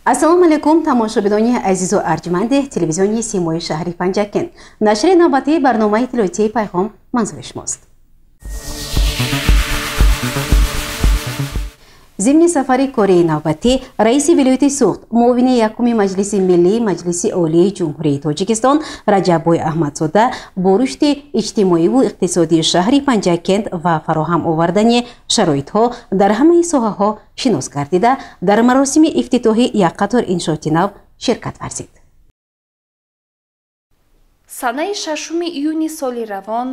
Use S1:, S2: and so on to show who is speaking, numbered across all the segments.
S1: Ассалому алайкум, тамошобинони азизу арҷманди телевизиони Симои шаҳри Панҷакент. Нашри навбатии барномаи иттилоотии Пайғом манзури шумост. Зимни сафари кории навбатӣ раиси вилояти Суғд, муовини якуми Маҷлиси Миллии Маҷлиси Олии Ҷумҳурии Тоҷикистон Раҷаббой Аҳмадзода бо рушди иҷтимоиву иқтисодии шаҳри Панҷакент ва фароҳам овардани шароитҳо дар ҳамаи соҳаҳо шинос гардида, дар маросими ифтитоҳи як қатор иншооти нав ширкат варзид.
S2: Санаи 6 июни соли равон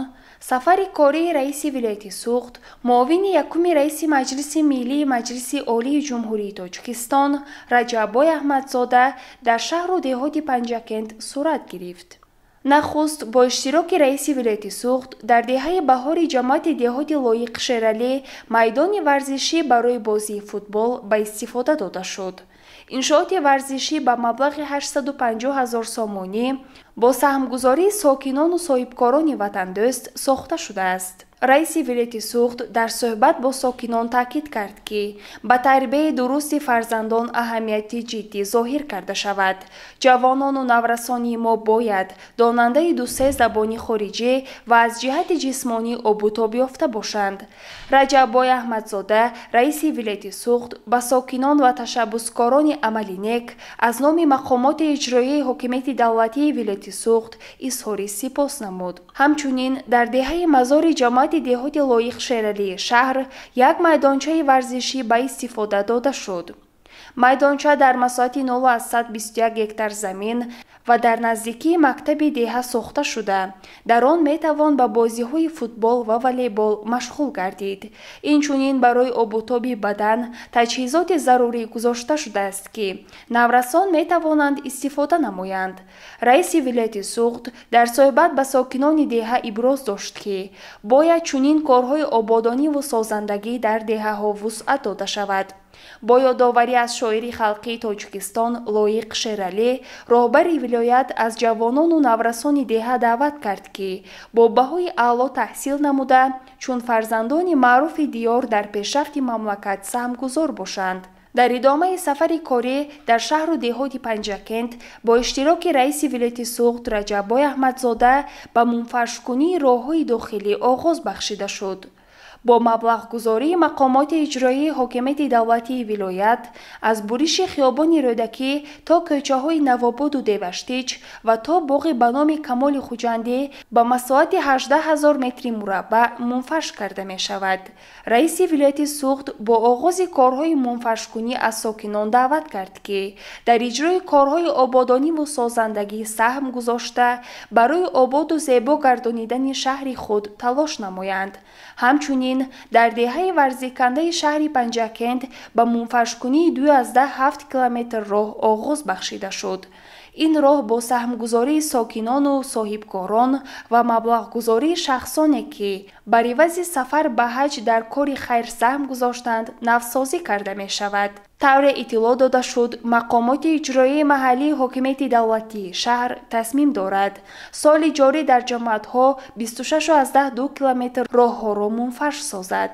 S2: сафари кории раиси вилояти Суғд, муовини якуми раиси Маҷлиси Миллии Маҷлиси Олии Ҷумҳурии Тоҷикистон Раҷаббой Аҳмадзода дар шаҳру деҳоти Панҷакент сурат гирифт. Нахуст бо иштироки раиси вилояти Суғд дар деҳаи Баҳори ҷамоати деҳоти Лоиқ Шералӣ майдони варзишӣ барои бозии футбол ба истифода дода шуд. Иншооти варзишӣ ба маблағи 850 ҳазор сомонӣ бо саҳмгузории сокинону соҳибкорони ватандӯст сохта шудааст. Раиси вилояти Суғд дар суҳбат бо сокинон таъкид кард, ки ба тарбияи дурусти фарзандон аҳамияти ҷиддӣ зоҳир карда шавад. Ҷавонону наврасони мо бояд донандаи ду-се забони хориҷӣ ва аз ҷиҳати ҷисмонӣ обутоб ёфта бошанд. Раҷаббой Аҳмадзода, раиси вилояти Суғд, ба сокинон ва ташаббускорони амали нек аз номи мақомоти иҷроияи ҳокимияти давлатии вилояти Суғд изҳори сипос намуд. Ҳамчунин дар деҳаи Мазори ҷамоати деҳоти Лоиқ Шералии шаҳр як майдончаи варзишӣ ба истифода дода шуд. Майдонча дар масоҳати 0,21 гектар замин ва дар наздикии мактаби деҳа сохта шуда. Дар он метавон ба бозиҳои футбол ва волейбол машғул гардид. Инчунин барои обутоби бадан таҷҳизоти зарурӣ гузошта шудааст, ки наврасон метавонанд истифода намоянд. Раиси вилояти Суғд дар суҳбат ба сокинони деҳа иброз дошт, ки бояд чунин корҳои ободониву созандагӣ дар деҳаҳо вусъат дода шавад. Бо ёдоварӣ аз шоири халқии Тоҷикистон Лоиқ Шералӣ, роҳбари вилоят аз ҷавонону наврасони деҳа даъват кард, ки бо баҳои аъло таҳсил намуда, чун фарзандони маъруфи диёр дар пешрафти мамлакат саҳмгузор бошанд. Дар идомаи сафари корӣ дар шаҳру деҳоти Панҷакент бо иштироки раиси вилояти Суғд Раҷаббой Аҳмадзода ба мунфаршкунии роҳҳои дохилӣ оғоз бахшида шуд. Бо маблағгузории мақомоти иҷроияи ҳокимияти давлатии вилоят аз буриши хиёбони Рӯдакӣ то кӯчаҳои Навободу Деваштич ва то боғи ба номи Камоли Хуҷандӣ ба масоҳати 18 ҳазор метри мураббаъ мунфарш карда мешавад. Раиси вилояти Суғд бо оғози корҳои мунфаршкунӣ аз сокинон даъват кард, ки дар иҷрои корҳои ободониву созандагӣ саҳм гузошта, барои ободу зебо гардонидани шаҳри худ талош намоянд. Ҳамчунин дар деҳаи Варзикандаи шаҳри Панҷакент ба мунфаршкунии 2,7 километр роҳ оғоз бахшида шуд. Ин роҳ бо саҳмгузории сокинону соҳибкорон ва маблағгузории шахсоне, ки бар ивази сафар ба ҳаҷ дар кори хайр саҳм гузоштанд, навсозӣ карда мешавад. Тавре иттилоъ дода шуд, мақомоти иҷроияи маҳаллии ҳокимияти давлатии шаҳр тасмим дорад соли ҷорӣ дар ҷамоатҳо 26,2 километр роҳҳоро мунфарш созад.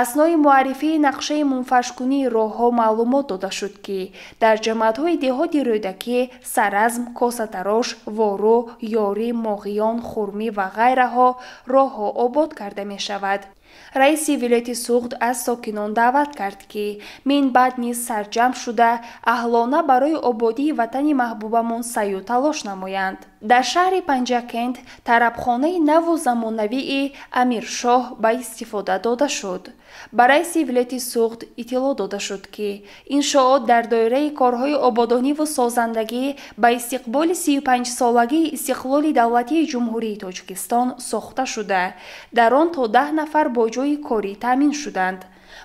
S2: Аснои муаррифии нақшаи мунфаршкунии роҳҳо маълумот дода шуд, ки дар ҷамоатҳои деҳоти Рӯдакӣ, Саразм, Косатарош, Вору, Ёрӣ, Моғиён, Хурмӣ ва ғайраҳо роҳҳо обод карда мешавад. Раиси вилояти Суғд аз сокинон даъват кард, ки минбаъд низ сарҷамъ шуда, аҳлона барои ободии ватани маҳбубамон саъю талош намоянд. Дар шаҳри Панҷакент тарабхонаи наву замонавии Амиршоҳ ба истифода дода шуд. Ба раиси вилояти Суғд иттилоъ дода шуд, ки иншоот дар доираи корҳои ободониву созандагӣ ба истиқболи 35-солагии истиқлоли давлатии Ҷумҳурии Тоҷикистон сохта шуда, дар он то 10 нафар бо ҷойи корӣ таъмин шуданд.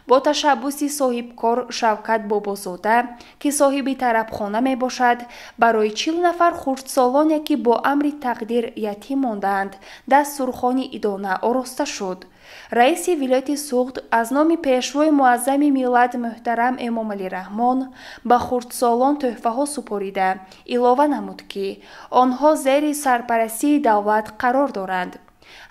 S2: Бо ташаббуси соҳибкор Шавкат Бобозода, ки соҳиби тарабхона мебошад, барои 40 нафар хурдсолоне, ки бо амри тақдир ятим мондаанд, дастурхони идона ороста шуд. Раиси вилояти Суғд аз номи пешвои муаззами миллат муҳтарам Эмомалӣ Раҳмон ба хурдсолон тӯҳфаҳо супорида, илова намуд, ки онҳо зери сарпарастии давлат қарор доранд.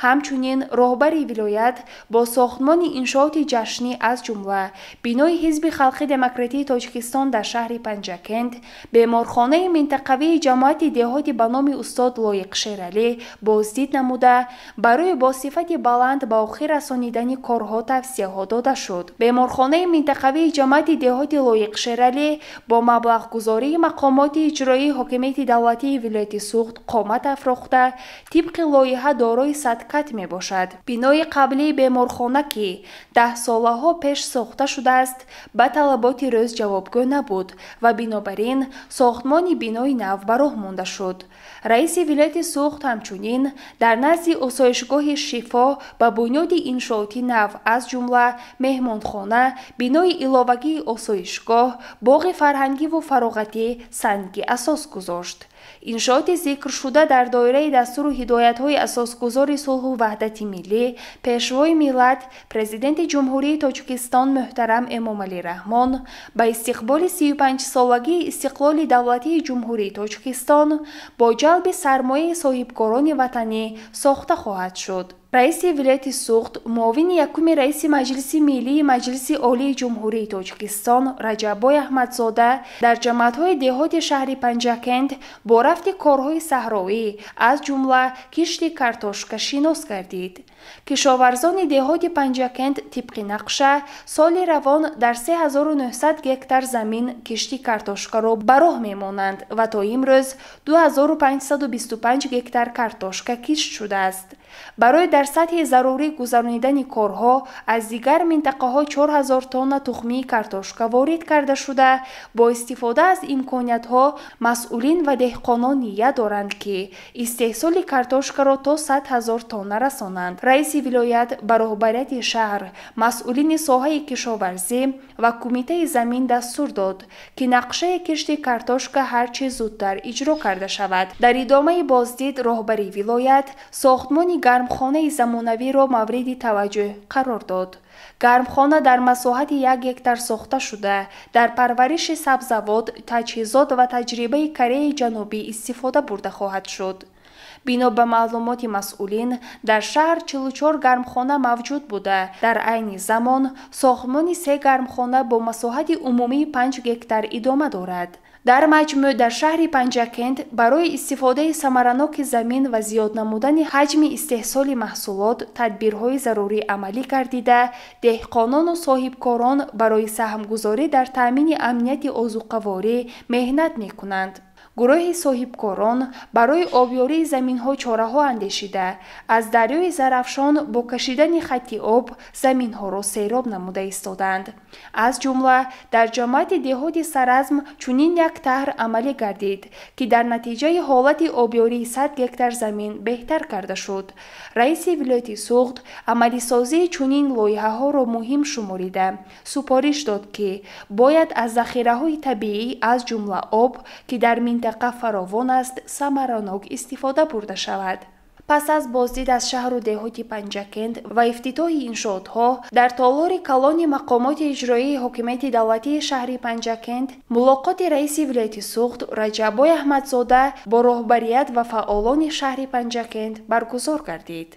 S2: Ҳамчунин роҳбари вилоят бо сохтмони иншооти ҷашнӣ, аз ҷумла бинои Ҳизби халқи демократии Тоҷикистон дар шаҳри Панҷакент, беморхонаи минтақавии ҷамоати деҳоти ба номи устод Лоиқ Шералӣ боздид намуда, барои бо сифати баланд ба охир расонидани корҳо тавсияҳо дода шуд. Беморхонаи минтақавии ҷамоати деҳоти Лоиқ Шералӣ бо маблағгузории мақомоти иҷроии ҳокимияти давлатии вилояти Суғд қомат афрохта, тибқи лоиҳа дорои 100 кат мебошад. Бинои қаблии беморхона, ки даҳсолаҳо пеш сохта шудааст, ба талаботи рӯз ҷавобгӯ набуд ва бинобар ин сохтмони бинои нав ба роҳ монда шуд. Раиси вилояти Суғд ҳамчунин дар назди осоишгоҳи Шифо ба бунёди иншооти нав, аз ҷумла меҳмонхона, бинои иловагии осоишгоҳ, боғи фарҳангиву фароғатӣ санги асос гузошт. Иншооти зикршуда дар доираи дастуру ҳидоятҳои асосгузори сулҳу ваҳдати миллӣ, Пешвои миллат, Президенти Ҷумҳурии Тоҷикистон муҳтарам Эмомалӣ Раҳмон ба истиқболи 35-солагии истиқлоли давлатии Ҷумҳурии Тоҷикистон бо ҷалби сармояи соҳибкорони ватанӣ сохта хоҳад шуд. Раиси вилояти Суғд, муовини якуми раиси Маҷлиси Миллии Маҷлиси Олии Ҷумҳурии Тоҷикистон Раҷаббой Аҳмадзода дар ҷамоатҳои деҳоти шаҳри Панҷакент бо рафти корҳои саҳроӣ, аз ҷумла кишти картошка шинос гардид. Кишоварзони деҳоти Панҷакент тибқи нақша соли равон дар 3900 гектар замин кишти картошкаро ба роҳ мемонанд ва то имрӯз 2525 гектар картошка кишт шудааст. Барои дар сатҳи зарурӣ гузаронидани корҳо аз дигар минтақаҳо 4000 тонна тухмии картошка ворид карда шуда, бо истифода аз имкониятҳо масъулин ва деҳқонон ният доранд, ки истеҳсоли картошкаро то 100 ҳазор тонна расонанд. Раиси вилоят ба роҳбарияти шаҳр, масъулини соҳаи кишоварзӣ ва кумитаи замин дастур дод, ки нақшаи кишти картошка ҳарчи зудтар иҷро карда шавад. Дар идомаи боздид роҳбари вилоят сохтмони гармхонаи замонавиро мавриди таваҷҷӯҳ қарор дод. Гармхона дар масоҳати 1 гектар сохта шуда, дар парвариши сабзавот таҷҳизот ва таҷрибаи Кореяи Ҷанубӣ истифода бурда хоҳад шуд. Бино ба маълумоти масъулин, дар шаҳр 44 гармхона мавҷуд буда, дар айни замон сохтмони се гармхона бо масоҳати умумии 5 гектар идома дорад. Дар маҷмӯъ дар шаҳри Панҷакент барои истифодаи самараноки замин ва зиёд намудани ҳаҷми истеҳсоли маҳсулот тадбирҳои зарурӣ амалӣ гардида, деҳқонону соҳибкорон барои саҳмгузорӣ дар таъмини амнияти озуқаворӣ меҳнат мекунанд. Гурӯҳи соҳибкорон барои обёрии заминҳо чораҳо андешида, аз дарёи Зарафшон бо кашидани хатти об заминҳоро сероб намуда истодаанд. Аз ҷумла дар ҷамоати деҳоти Саразм чунин як таҳр амалӣ гардид, ки дар натиҷаи ҳолати обёрии 100 гектар замин беҳтар карда шуд. Раиси вилояти Суғд амалисозии чунин лоиҳаҳоро муҳим шуморида, супориш дод, ки бояд аз захираҳои табиӣ, аз ҷумла об, ки дар минтақа фаровон аст, самаранок истифода бурда шавад. Пас аз боздид аз шаҳру деҳоти Панҷакент ва ифтитоҳи иншоотҳо дар толори калони мақомоти иҷроии ҳокимияти давлатии шаҳри Панҷакент мулоқоти раиси вилояти Суғд Раҷаббой Аҳмадзода бо роҳбарият ва фаъолони шаҳри Панҷакент баргузор гардид.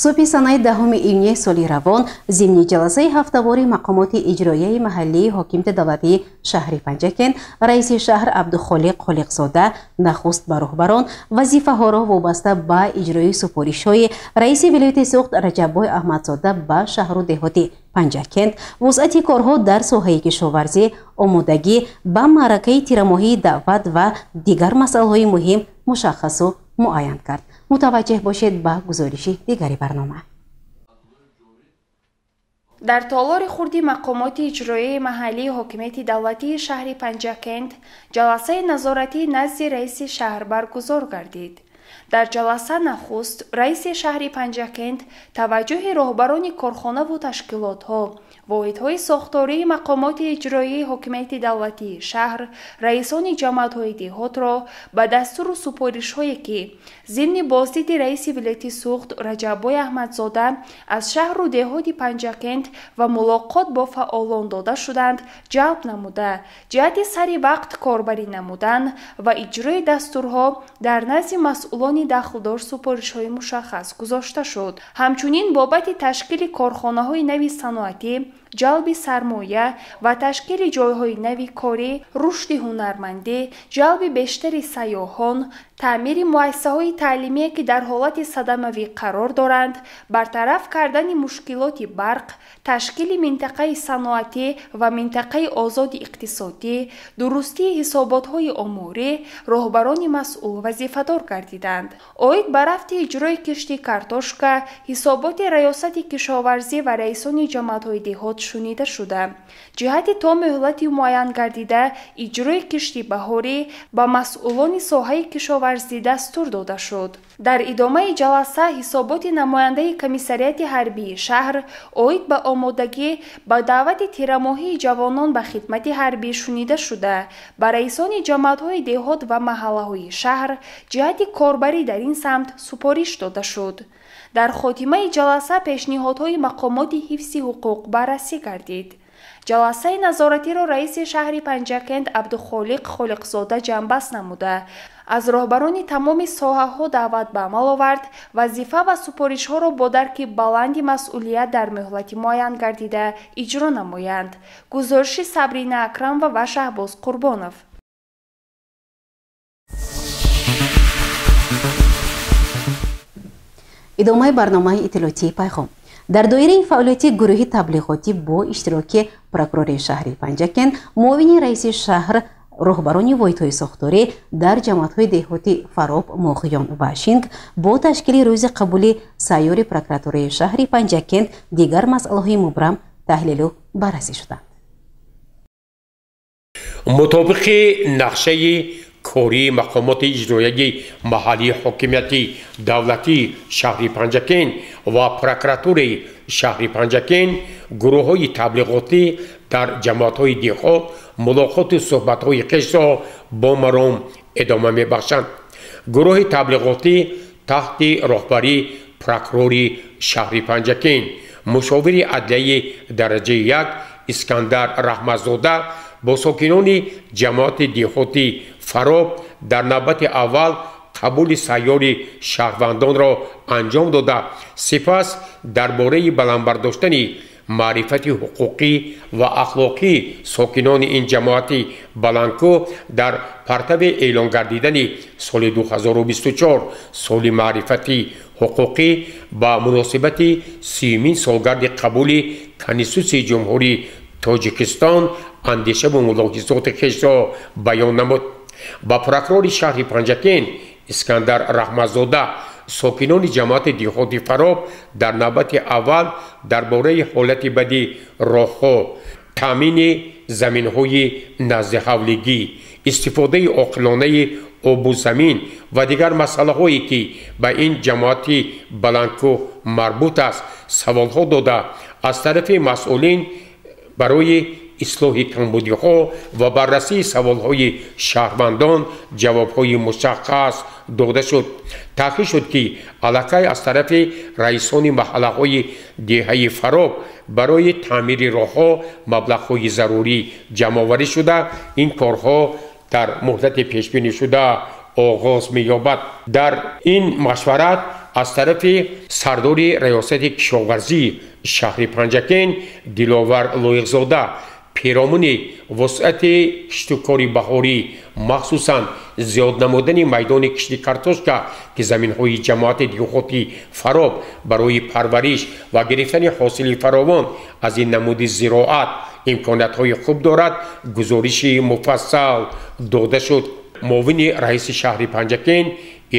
S1: Субҳи санаи 10 июни соли равон зимни ҷаласаи ҳафтавори мақомоти иҷроияи маҳаллии ҳокимияти давлатии шаҳри Панҷакент раиси шаҳр Абдухолиқ Холиқзода нахуст ба роҳбарон вазифаҳоро вобаста ба иҷрои супоришҳои раиси вилояти Суғд Раҷаббой Аҳмадзода ба шаҳру деҳоти Панҷакент, вусъати корҳо дар соҳаи кишоварзӣ, омодагӣ ба маъракаи тирамоҳии даъват ва дигар масъалаҳои муҳим мушаххасу муайян кард. Мутаваҷҷеҳ бошед ба гузориши дигари барнома.
S2: Дар толори хурди мақомоти иҷроияи маҳаллии ҳокимияти давлатии шаҳри Панҷакент ҷаласаи назоратӣ назди раиси шаҳр баргузор гардид. Дар ҷаласа нахуст раиси шаҳри Панҷакент таваҷҷӯҳи роҳбарони корхонаву ташкилотҳо, Воҳидҳои сохтории мақомоти иҷроии ҳокимияти давлатии шаҳр, раисони ҷамоатҳои деҳотро ба дастуру супоришҳое, ки зимни боздиди раиси вилояти Суғд Раҷаббой Аҳмадзода аз шаҳру деҳоти Панҷакент ва мулоқот бо фаъолон дода шуданд, ҷалб намуда, ҷиҳати сари вақт корбарӣ намудан ва иҷрои дастурҳо дар назди масъулони дахлдор супоришҳои мушаххас гузошта шуд. Ҳамчунин бобати ташкили корхонаҳои нави саноатӣ, ҷалби сармоя ва ташкили ҷойҳои нави корӣ, рушди ҳунармандӣ, ҷалби бештари сайёҳон, таъмири муассисаҳои таълимие, ки дар ҳолати садамавӣ қарор доранд, бартараф кардани мушкилоти барқ, ташкили минтақаи саноатӣ ва минтақаи озоди иқтисодӣ, дурустии ҳисоботҳои оморӣ роҳбарони масъул вазифадор гардиданд. Оид ба рафти иҷрои кишти картошка, ҳисоботи раёсати кишоварзӣ ва раисони ҷамоатҳои деҳот шунида шуда, ҷиҳати то муҳлати муайян гардида иҷрои кишти баҳорӣ ба масъулони соҳаи кишоварзӣ дастур дода шуд. Дар идомаи ҷаласа ҳисоботи намояндаи комиссариати ҳарбии шаҳр оид ба омодагӣ ба даъвати тирамоҳии ҷавонон ба хидмати ҳарбӣ шунида шуда, ба раисони ҷамоатҳои деҳот ва маҳаллаҳои шаҳр ҷиҳати корбарӣ дар ин самт супориш дода шуд. Дар хотимаи ҷаласа пешниҳодҳои мақомоти ҳифзи ҳуқуқ баррасӣ гардид. Ҷаласаи назоратиро раиси шаҳри Панҷакент Абдухолиқ Холиқзода ҷамъбаст намуда, аз роҳбарони тамоми соҳаҳо даъват ба амал овард, вазифа ва супоришҳоро бо дарки баланди масъулият дар муҳлати муайян гардида иҷро намоянд. Гузориши Сабрина Акрамова ва Шаҳбоз Қурбонов.
S1: Идомаи барномаи иттилоотии пайғом. Дар доираи фаъолияти гурӯҳи таблиғотӣ бо иштироки прокурори шаҳри Панҷакент, муовини раиси шаҳр, роҳбарони воҳидҳои сохторӣ дар ҷамоатҳои деҳоти Фароб, Моғиён ва Шинг бо ташкили рӯзи қабули сайёри прокуратураи шаҳри Панҷакент дигар масъалаҳои мубрам таҳлилу баррасӣ шуданд.
S3: Мутобиқи нақшаи кории мақомоти иҷроияи маҳаллии ҳокимияти давлатии шаҳри Панҷакент ва прокуратураи шаҳри Панҷакент, гурӯҳҳои таблиғотӣ дар ҷамоатҳои деҳот мулоқоту суҳбатҳои хешро бо маром идома мебахшанд. Гурӯҳи таблиғотӣ таҳти роҳбарии прокурори шаҳри Панҷакент, мушовири адлияи дараҷаи 1 Искандар Раҳматзода бо сокинони ҷамоати деҳоти Фароб дар навбати аввал қабули сайёри шаҳрвандонро анҷом дода, сипас дар бораи баланд бардоштани маърифати ҳуқуқӣ ва ахлоқии сокинони ин ҷамоати баландкӯҳ дар партави эълон гардидани соли 2024 соли маърифати ҳуқуқӣ ба муносибати 30-умин солгарди қабули Конститутсияи Ҷумҳурии Тоҷикистон андешаву мулоҳизоти хешро баён намуд. Ба прокурори шаҳри Панҷакент Искандар Раҳматзода сокинони ҷамоати деҳоти Фароб дар навбати аввал дар бораи ҳолати бади роҳҳо, таъмини заминҳои наздиҳавлигӣ, истифодаи оқилонаи обу замин ва дигар масъалаҳое, ки ба ин ҷамоати баландкӯҳ марбут аст, саволҳо дода, аз тарафи масъулин барои ислоҳи камбудиҳо ва баррасии саволҳои шаҳрвандон ҷавобҳои мушаххас дода шуд. Таъкид шуд, ки аллакай аз тарафи раисони маҳаллаҳои деҳаи Фароб барои таъмири роҳҳо маблағҳои зарурӣ ҷамъоварӣ шуда, ин корҳо дар муҳлати пешбинишуда оғоз меёбад. Дар ин машварат аз тарафи сардори раёсати кишоварзии шаҳри Панҷакент Диловар Лоиқзода перомуни вусъати киштукори баҳорӣ, махсусан зиёд намудани майдони кишти картошка, ки заминҳои ҷамоати деҳоти Фароб барои парвариш ва гирифтани ҳосили фаровон аз ин намуди зироат имкониятҳои хуб дорад, гузориши муфассал дода шуд. Муовини раиси шаҳри Панҷакент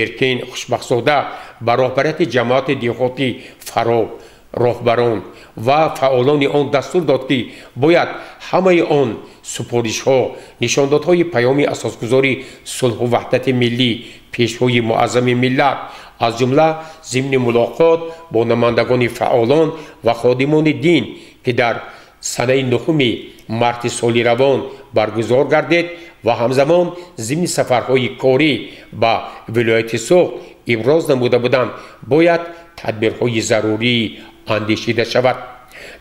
S3: Эркин Хушбахтзода ба роҳбарияти ҷамоати деҳоти Фароб, роҳбарон ва фаъолони он дастур дод, ки бояд ҳамаи он супоришҳо, нишондодҳои паёми асосгузори сулҳу ваҳдати миллӣ, пешвои муаззами миллат, аз ҷумла зимни мулоқот бо намояндагони фаъолон ва ходимони дин, ки дар санаи 9 марти соли равон баргузор гардид ва ҳамзамон зимни сафарҳои корӣ ба вилояти Суғд иброз намуда буданд, бояд тадбирҳои зарурӣ андешида шавад.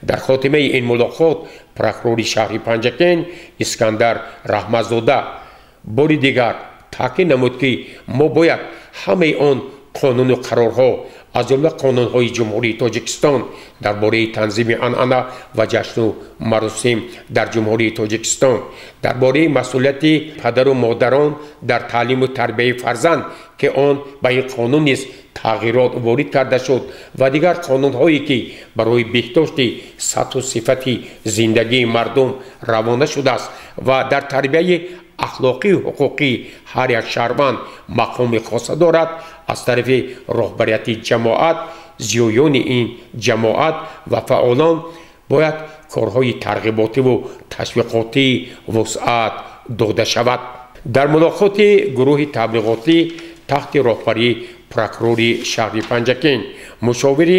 S3: Дар хотимаи ин мулоқот прокурори шаҳри Панҷакент Искандар Раҳматзода бори дигар таъкид намуд, ки мо бояд ҳамаи он қонуну қарорҳо, аз ҷумла қонунҳои Ҷумҳурии Тоҷикистон дар бораи танзими анъана ва ҷашну маросим дар Ҷумҳурии Тоҷикистон, дар бораи масъулияти падару модарон дар таълиму тарбияи фарзанд, ки он ба ин қонун низ тағйирот ворид карда шуд, ва дигар қонунҳое ки барои беҳдошти сатҳу сифати зиндагии мардум равона шудааст ва дар тарбияи ахлоқию ҳуқуқии ҳар як шаҳрванд мақоми хоса дорад, аз тарафи роҳбарияти ҷамоат, зиёёни ин ҷамоат ва фаъолон бояд корҳои тарғиботиву ташвиқотӣ вусъат дода шавад. Дар мулоқоти гурӯҳи таблиғотӣ таҳти роҳбарии прокурори шаҳри Панҷакент, мушовири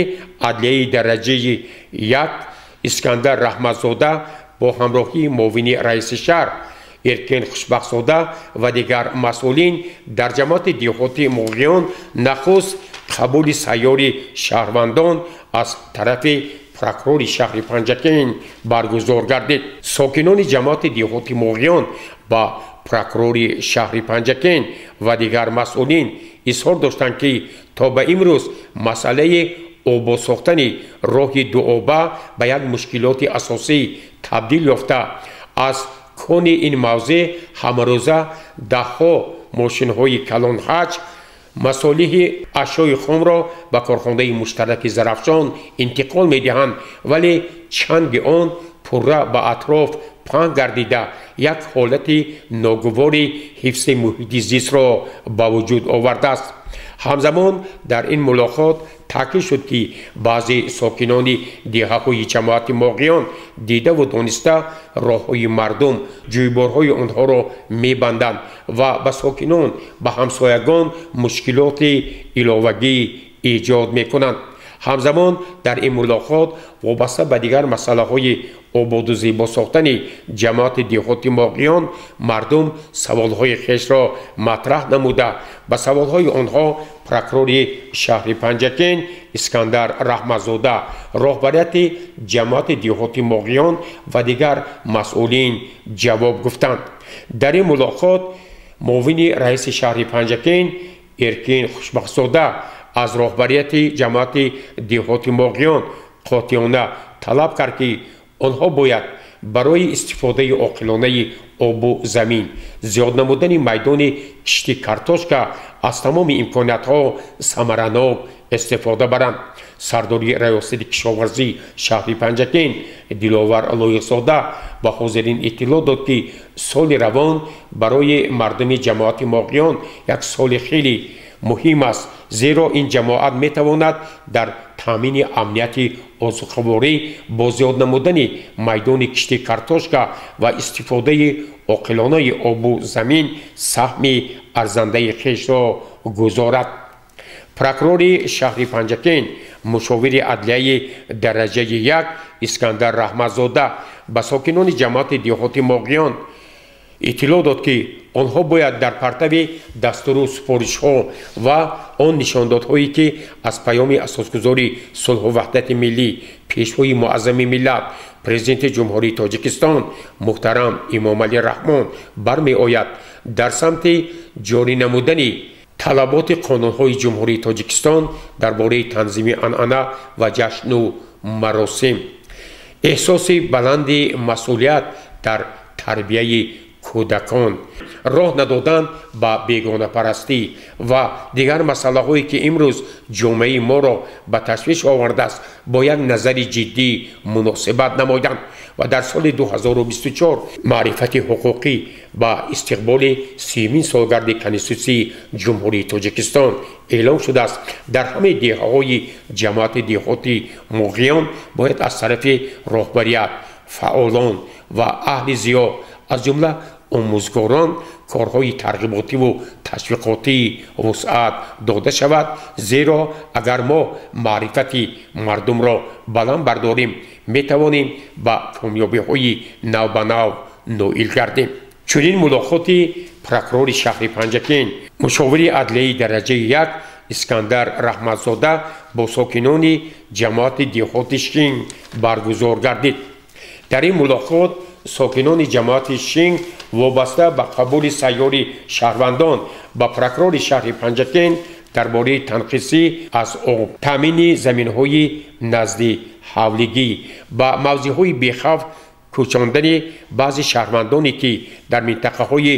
S3: адлияи дараҷаи 1 Искандар Раҳматзода бо ҳамроҳии муовини раиси шаҳр Эркин Хушбахтзода ва дигар масъулин дар ҷамоати деҳоти Муғиён нахуст қабули сайёри шаҳрвандон аз тарафи прокурори шаҳри Панҷакент баргузор гардид. Сокинони ҷамоати деҳоти Муғиён ба прокурори шаҳри Панҷакент ва дигар масъулин изҳор доштанд, ки то ба имрӯз масъалаи обод сохтани роҳи дуоба ба як мушкилоти асосӣ табдил ёфта, аз кони ин мавзеъ ҳамарӯза даҳҳо мошинҳои калонҳаҷ масолиҳи ашёи хомро ба корхонаи муштараки Зарафшон интиқол медиҳанд, вале чанги он пурра ба атроф паҳн гардида як ҳолати ногувори ҳифзи муҳити зистро ба вуҷуд овардааст. Ҳамзамон дар ин мулоқот таъкид шуд, ки баъзе сокинони деҳаҳои ҷамоати Моғиён дидаву дониста роҳҳои мардум, ҷӯйборҳои онҳоро мебанданд ва ба сокинон, ба ҳамсоягон мушкилоти иловагӣ эҷод мекунанд. Ҳамзамон дар ин мулоқот вобаста ба дигар масъалаҳои ободу зебо сохтани ҷамоати деҳоти Моғиён мардум саволҳои хешро матраҳ намуда, ба саволҳои онҳо прокурори шаҳри Панҷакент Искандар Раҳматзода, роҳбарияти ҷамоати деҳоти Моғиён ва дигар масъулин ҷавоб гуфтанд. Дар ин мулоқот муовини раиси шаҳри Панҷакент Эркин Хушбахтзода аз роҳбарияти ҷамоати деҳоти Моғиён қотеона талаб кард, ки онҳо бояд барои истифодаи оқилонаи обу замин, зиёд намудани майдони кишти картошка аз тамоми имкониятҳо самаранок истифода баранд. Сардори раёсати кишоварзии шаҳри Панҷакент Диловар Лоиқзода ба ҳозирин иттилоъ дод, ки соли равон барои мардуми ҷамоати Моғиён як соли хеле муҳим аст, зеро ин ҷамоат метавонад дар таъмини амнияти озуқаворӣ бо зиёд намудани майдони кишти картошка ва истифодаи оқилонаи обу замин саҳми арзандаи хешро гузорад. Прокурори шаҳри Панҷакент, мушовири адлияи дараҷаи 1 Искандар Раҳматзода ба сокинони ҷамоати деҳоти Моғиён иттилоъ дод, ки онҳо бояд дар партави дастуру супоришҳо ва он нишондодҳое, ки аз паёми асосгузори сулҳу ваҳдати миллӣ, пешвои муаззами миллат, президенти Ҷумҳурии Тоҷикистон муҳтарам Эмомалӣ Раҳмон бармеояд, дар самти ҷорӣ намудани талаботи қонунҳои Ҷумҳурии Тоҷикистон дар бораи танзими анъана ва ҷашну маросим, эҳсоси баланди масъулият дар тарбияи кӯдакон, роҳ надодан ба бегонапарастӣ ва дигар масъалаҳое, ки имрӯз ҷомеаи моро ба ташвиш овардааст, бо як назари ҷиддӣ муносибат намоянд ва дар соли 2024 маърифати ҳуқуқӣ ба истиқболи 30-мин солгарди Конститутсияи Ҷумҳурии Тоҷикистон эълон шудааст. Дар ҳамаи деҳаҳои ҷамоати деҳоти Моғиён бояд аз тарафи роҳбарият, фаъолон ва аҳли зиё, аз ҷумла омӯзгорон корҳои тарғиботиву ташвиқотӣ вусъат дода шавад, зеро агар мо маърифати мардумро баланд бардорем, метавонем ба комёбиҳои навбанав ноил гардем. Чунин мулоқоти прокурори шаҳри Панҷакент, мушовири адлияи дараҷаи 1 Искандар Раҳматзода бо сокинони ҷамоати деҳоти Шинг баргузор гардид. Дар ин мулоқот сокинони ҷамоати Шинг вобаста ба қабули сайёри шаҳрвандон ба прокурори шаҳри Панҷакент дар бораи танқисӣ аз об, таъмини заминҳои назди ҳавлигӣ ба мавзеъҳои бехавф кӯчондани баъзе шаҳрвандоне, ки дар минтақаҳои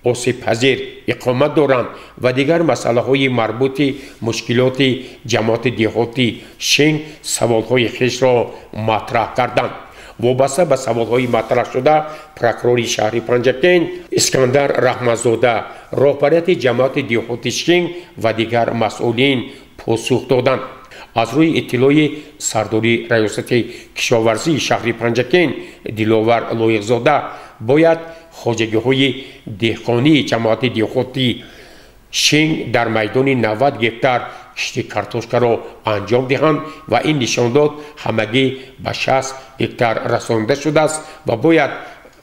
S3: осебпазир иқомат доранд ва дигар масъалаҳои марбути мушкилоти ҷамоати деҳоти Шинг саволҳои хешро матраҳ карданд. Вобаста ба саволҳои матраҳшуда прокурори шаҳри Панҷакент Искандар Раҳматзода, роҳбарияти ҷамоати деҳоти Шинг ва дигар масъулин посух доданд. Аз рӯи иттилои сардори раёсати кишоварзии шаҳри Панҷакент Диловар Лоиқзода, бояд хоҷагиҳои деҳқонии ҷамоати деҳоти Шинг дар майдони 90 гектар кишти картошкаро анҷом диҳанд ва ин нишондод ҳамагӣ ба 60 гектар расонида шудааст ва бояд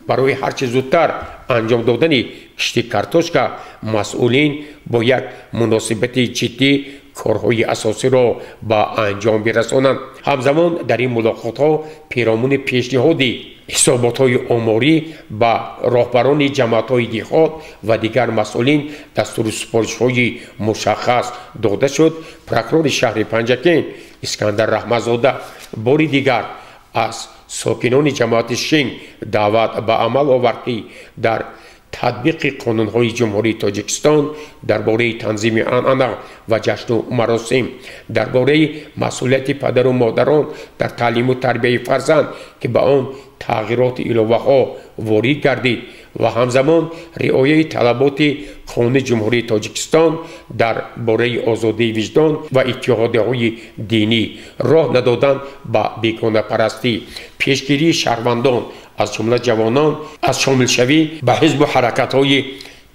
S3: барои ҳарчи зудтар анҷом додани кишти картошка масъулин бо як муносибати ҷиддӣ корҳои асосиро ба анҷом бирасонанд. Ҳамзамон дар ин мулоқотҳо перомуни пешниҳоди ҳисоботҳои оморӣ ба роҳбарони ҷамоатҳои деҳот ва дигар масъулин дастуру супоришҳои мушаххас дода шуд. Прокурори шаҳри Панҷакент Искандар Раҳматзода бори дигар аз сокинони ҷамоати Шинг даъват ба амал овард, ки дар татбиқи қонунҳои Ҷумҳурии Тоҷикистон дар бораи танзими анъана ва ҷашну маросим, дар бораи масъулияти падару модарон дар таълиму тарбияи фарзанд, ки ба он тағйироти иловаҳо ворид гардид ва ҳамзамон риояи талаботи қонуни Ҷумҳурии Тоҷикистон дар бораи озодии виҷдон ва иттиҳодияҳои динӣ, роҳ надодан ба бегонапарастӣ, пешгирии шаҳрвандон аз ҷумла ҷавонон аз шомилшавӣ ба ҳизбу ҳаракатҳои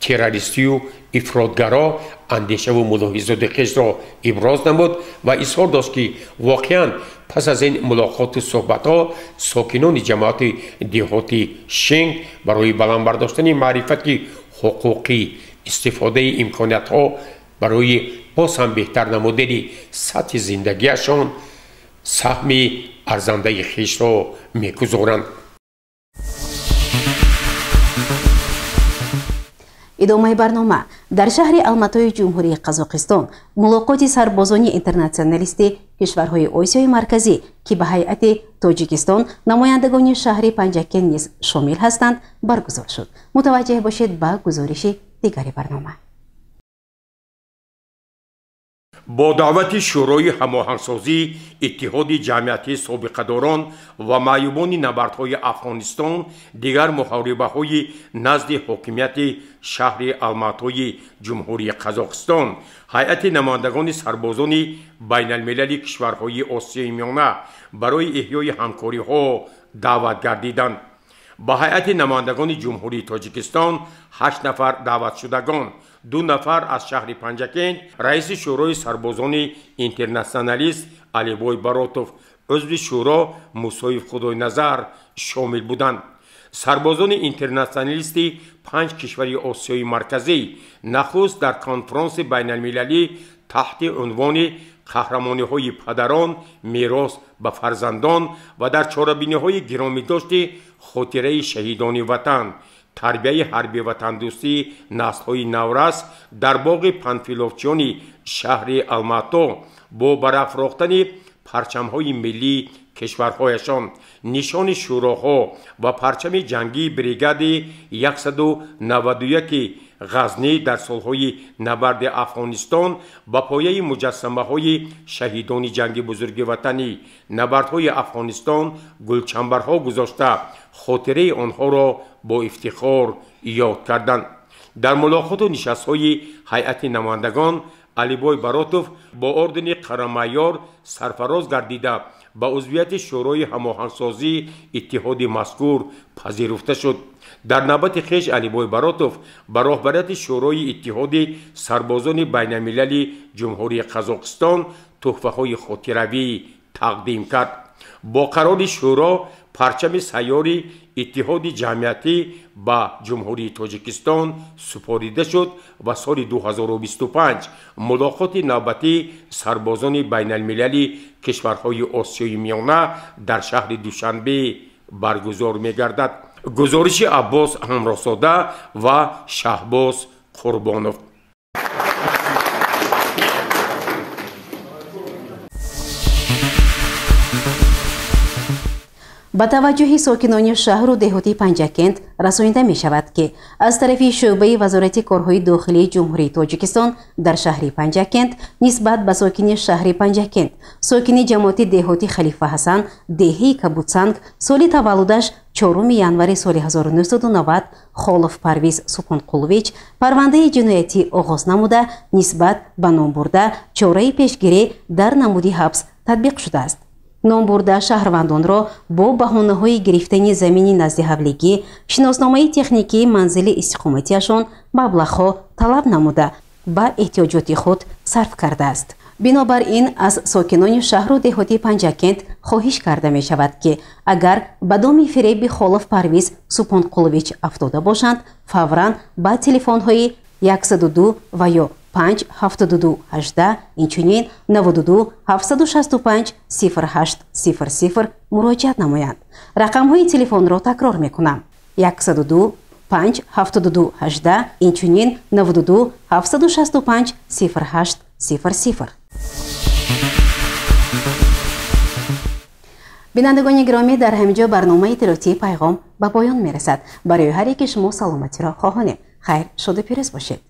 S3: террористию ифротгаро андешаву мулоҳизоти хешро иброз намуд ва изҳор дошт, ки воқеан пас аз ин мулоқоту суҳбатҳо сокинони ҷамоати деҳоти Шинг барои баланд бардоштани маърифати ҳуқуқӣ, истифодаи имкониятҳо барои боз ҳам беҳтар намудани сатҳи зиндагиашон саҳми арзандаи хешро мегузоранд.
S1: Идомаи барнома. Дар шаҳри Алматои Ҷумҳурии Қазоқистон мулоқоти сарбозони интернатсионалисти кишварҳои Осиёи Марказӣ, ки ба ҳайати Тоҷикистон намояндагони шаҳри Панҷакент низ шомил ҳастанд, баргузор шуд. Мутаваҷҷеҳ бошед ба гузориши дигари барнома.
S3: Бо даъвати Шӯрои ҳамоҳангсозӣ, Иттиҳоди ҷамъиятии собиқадорон ва маъюбони набардҳои Афғонистон, дигар муҳорибаҳои назди ҳокимияти шаҳри Алматои Ҷумҳурии Қазоқистон, ҳайати намояндагони сарбозони байналмилали кишварҳои Осиёи Миёна барои эҳёи ҳамкориҳо даъват гардиданд. Ба ҳайати намояндагони Ҷумҳурии Тоҷикистон 8 нафар даъватшудагон, 2 нафар аз шаҳри Панҷакент, раиси Шӯрои сарбозони интернатсионалист Алибой Баротов, узви шӯро Мусоев Худойназар шомил буданд. Сарбозони интернатсионалисти 5 кишвари Осиёи Марказӣ нахуст дар конфронси байналмилалӣ таҳти унвони қаҳрамониҳои падарон, мерос ба фарзандон ва дар чорабиниҳои гиромидошти хотираи шаҳидони ватан, тарбияи ҳарби ватандӯстии наслҳои наврас дар боғи панфиловчиёни шаҳри Алмато бо барафрохтани парчамҳои миллии кишварҳояшон, нишони шӯроҳо ва парчами ҷангии бригади 191 Ғазнӣ дар солҳои набарди Афғонистон ба пояи муҷассамаҳои шаҳидони ҷанги бузурги ватанӣ, набардҳои Афғонистон гулчамбарҳо гузошта, хотираи онҳоро бо ифтихор ёд карданд. Дар мулоқоту нишастҳои ҳайати намояндагон Алибой Баротов бо ордени Қарамайёр сарфароз гардида, ба узвияти Шӯрои ҳамоҳангсозии иттиҳоди мазкур пазируфта шуд. Дар навбати хеш Алибой Баротов ба роҳбарияти Шӯрои иттиҳоди сарбозони байналмилали Ҷумҳурии Қазоқистон тӯҳфаҳои хотиравӣ тақдим кард. Бо қарори шӯро парчами сайёри иттиҳоди ҷамъиятӣ ба Ҷумҳурии Тоҷикистон супорида шуд ва соли 2025 мулоқоти навбатии сарбозони байналмилали кишварҳои Осиёи Миёна дар шаҳри Душанбе баргузор мегардад. Гузориши Аббос Ҳамроҳзода ва Шаҳбоз Қурбонов.
S1: Ба таваҷҷӯҳи сокинони шаҳру деҳоти Панҷакент расонида мешавад, ки аз тарафи шӯъбаи Вазорати корҳои дохилии Ҷумҳурии Тоҷикистон дар шаҳри Панҷакент нисбат ба сокини шаҳри Панҷакент, сокини ҷамоати деҳоти Халифа Ҳасан, деҳаи Кабудсанг, соли таваллудаш 4 январи соли 1990 Холов Парвиз Субҳонқулович парвандаи ҷиноятӣ оғоз намуда, нисбат ба номбурда чораи пешгирӣ дар намуди ҳабс татбиқ шудааст. Номбурда шаҳрвандонро бо баҳонаҳои гирифтани замини наздиҳавлигӣ, шиносномаи техникии манзили истиқоматиашон маблағҳо талаб намуда, ба эҳтиёҷоти худ сарф кардааст. Бинобар ин аз сокинони шаҳру деҳоти Панҷакент хоҳиш карда мешавад, ки агар ба доми фиреби Холов Парвиз Субҳонқулович афтода бошанд, фавран ба телефонҳои 102 ва ё 5 72 18, инчунин 92 765 08 00 муроҷиат намоянд. Рақамҳои телефонро такрор мекунам: 102 5 72 18, инчунин 92 765 08 00. Бинандагони гиромӣ, дар ҳамин ҷо барномаи иттилоотии Пайғом ба поён мерасад. Барои ҳар яке шумо саломатиро хоҳонем. Хайр, шоду пирӯз бошед.